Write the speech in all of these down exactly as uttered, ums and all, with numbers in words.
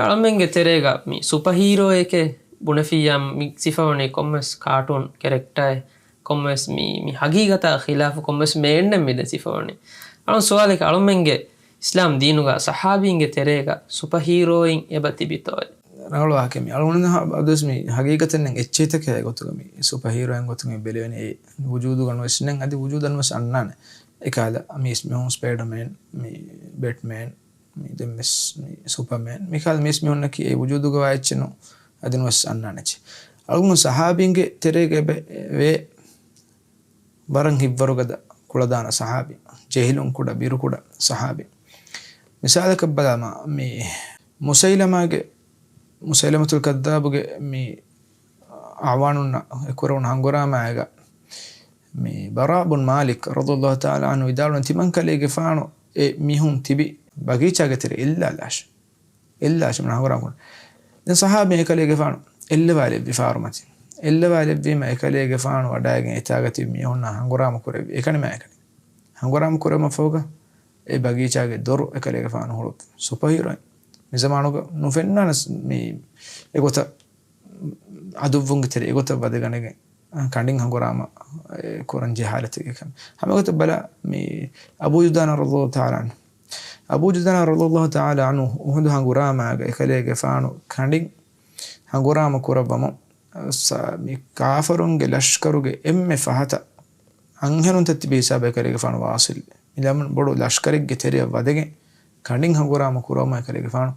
އަޅަމެންގެ ތެރޭގަ މި ސުޕަހީރޯއެކޭ ބުނެފިއްޔާ މި ސިފަވަނީ ކޮންމެސް ކާޓޫން ކެރެކްޓާއެއް، ކޮންމެސް މި، މި ހަގީގަތާ ޚިލާފު ކޮންމެސް މޭންނެއް މިދެން ސިފަވަނީ. އަޅުން ސުވާލެކޭ، އަޅުމެންގެ އިސްލާމް ދީނުގަ ޞަޙާބީންގެ ތެރޭގަ ސުޕަހީރޯއިން އެބަ ތިބިތޯއޭ؟ ރަނގަޅު ވާހަކައެއް މި. އަޅުގަނޑު ހަ-، އަދުވެސް މި ހަގީގަތެއް ނެތް އެއްޗެހިތަކެއް ގޮތުގަ މި ސުޕަހީރޯއިން ގޮތުގަ މި ބެލެވެނީ އެ ވުޖޫދުގަ ނުވެސް ނެތް، އަދި ވުޖޫދަށް ނުވެސް އަންނާނެ. އެކާލަ މީސް މީހުން ސްޕައިޑަމޭން، މި ބެޓްމޭން، މި ދެންވެސް މި ސުޕަމޭން، މިކާލަ މީސް މީހުންނަކީ އެ ވުޖޫދުގަ ވާ އެއްޗެއް ނޫން، އަދި ނުވެސް އަންނާނެ އެއްޗެއް. އަޅުގަނޑު ޞަޙާބީންގެ ތެރޭގަ އެބަ ވޭ ވަރަށް ހިތްވަރުގަދަ ކުޅަދާނަ ޞަޙާބީ، ޖެހިލުން ކުޑަ، ބިރުކުޑަ ޞަޙާބީ. މިސާލަކަށް ބަލާމަ، މި މުސައިލަމާގެ، މުސައިލަމަތުލް ކައްޛާބުގެ މި އަޢުވާނުންނާ އެކުރެވުނު ހަނގުރާމާއިގަ، މި ބަރާ ބުން މާލިކް ރަޟިޔަﷲ ތަޢާލާ ޢަންހު ވިދާޅުވަނީ، ތިމަން ކަލޭގެފާނު އެ މީހުން ތިބި ބަގީޗާގެ ތެރެ އެއްލާލާށޭ. އެއްލާށޭ މި ހަނގުރާމަ ކުރަން. ދެން ޞަޙާބީން އެކަލޭގެފާނު އެއްލަވާލެއްވި ފާރުމަތިން. އެއްލަވާލެއްވީމަ އެކަލޭގެފާނު ވަޑައިގެން އެތާގަ ތިބި މީހުންނާ ހަނގުރާމަ ކުރެއްވި. އެކަނި މާ އެކަނި. ހަނގުރާމަ ކުރެވުމަށް ފަހުގަ އެ ބަގީޗާގެ ދޮރު އެކަލޭގެފާނު ހުޅުވި. ސުޕަހީރޯއިން. މި ޒަމާނުގަ ނުފެންނާނެ މި އެގޮތަށް އަދުއްވުންގެ ތެރެ އެގޮތަށް ވަދެގަނެގެން ކަނޑިން ހަނގުރާމަ، އެ، ކުރަން ޖެހޭ ޙާލަތެއްގެ ކަމެއް. ހަމަ އެގޮތަށް ބަލާ، މި އަބޫ ދުޖާނާ ރަޟިޔަﷲ ތަޢާލާ ޢަންހު. އަބޫ ދުޖާނާ ރަޟިޔަﷲ ތަޢާލާ ޢަންހު އުޙުދު ހަނގުރާމާގަ އެކަލޭގެފާނު ކަނޑިން ހަނގުރާމަ ކުރައްވަމުން، ސަ-، މި ކާފަރުންގެ ލަޝްކަރުގެ އެންމެ ފަހަތަށް އަންހެނުންތައް ތިބި ހިސާބަށް އެކަލޭގެފާނު ވާޞިލް. މި ލަމުން ބޮޑު ލަޝްކަރެއްގެ ތެރެއަށް ވަދެގެން ކަނޑިން ހަނގުރާމަ ކުރައްވަމުން އެކަލޭގެފާނު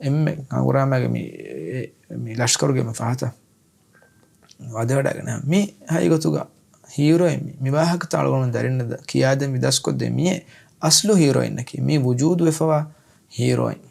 އެންމެ ހަނގުރާމާގެ މި، އެ، މި ލަޝްކަރުގެ އެންމެ ފަހަތަށް ވަދެވަޑައިގަނެ. މި ހަގީގަތުގަ ހީރޯއިން މި، މި ވާހަކަތައް އަޅުގަނޑު ދަރިންނަށް ކިޔާދޭން މި ދަސްކޮށްދޭ މިއޭ އަސްލު ހީރޯއިންނަކީ، މި ވުޖޫދުވެފަވާ ހީރޯއިން.